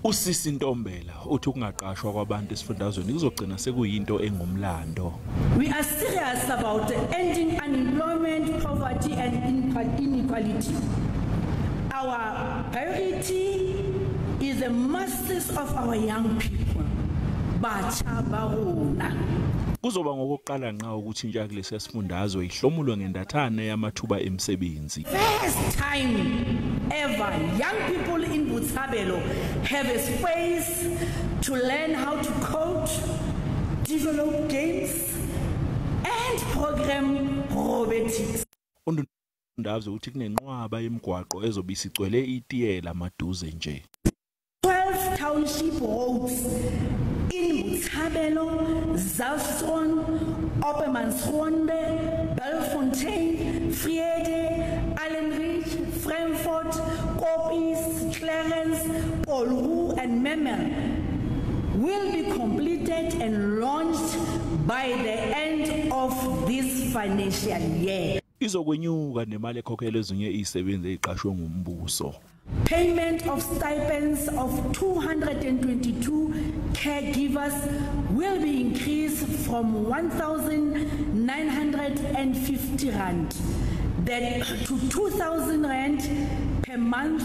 USisi Ntombela uthi ukungaqashwa kwabantu esifundazweni kuzogcina sekuyinto engumlando. We are serious about ending unemployment, poverty and inequality. Our priority is the masses of our young people. Batjha ba rona. Kuzoba ngokokuqala ngqa ukuthi intsha kulesi sifundazwe ihlomulwe ngendathane yamathuba emisebenzi. First time ever young people in Botshabelo have a space to learn how to code, develop games and program robotics. Undundazwe uthi kunenqwaba yemigwaqo ezobe isigcwele itiyela maduze nje. 12 township roads in Botshabelo, Zaltron, Oppermansgronde, Belfontein, Vrede, Allenridge, Frankfort, Koppies, Clarence, Polru and Memel will be completed and launched by the end of this financial year. Izokwenyuka nemali ekhokhelwa ezinye izisebenzi eziqashwe ngumbuso. Payment of stipends of 222 caregivers will be increased from 1,950 rand to 2,000 rand per month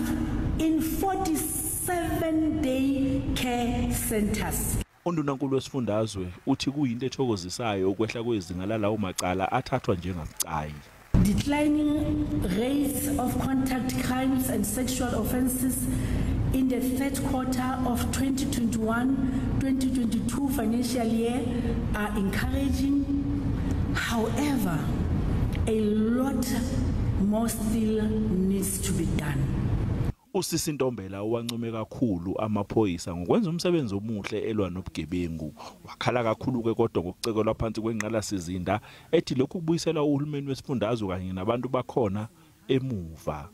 in 47 day care centers. Undunankulu wesifundazwe uthi kuyinto ethokozisayo ukwehla kwezinga lalawo macala athathwa njengabucayi. Declining rates of contact crimes and sexual offences in the third quarter of 2021-2022 financial year are encouraging. However, a lot more still needs to be done. USisi Ntombela wancome kakhulu amaphoyisa ngokwenza umsebenzi omuhle elwa nobugebengu. Wakhala kakhulu ke kodwa ngokucekelwa phansi kwengqalasizinda, ethi lokhu kubuyisela uhulumeni wesifundazwe kanye nabantu bakhona emuva.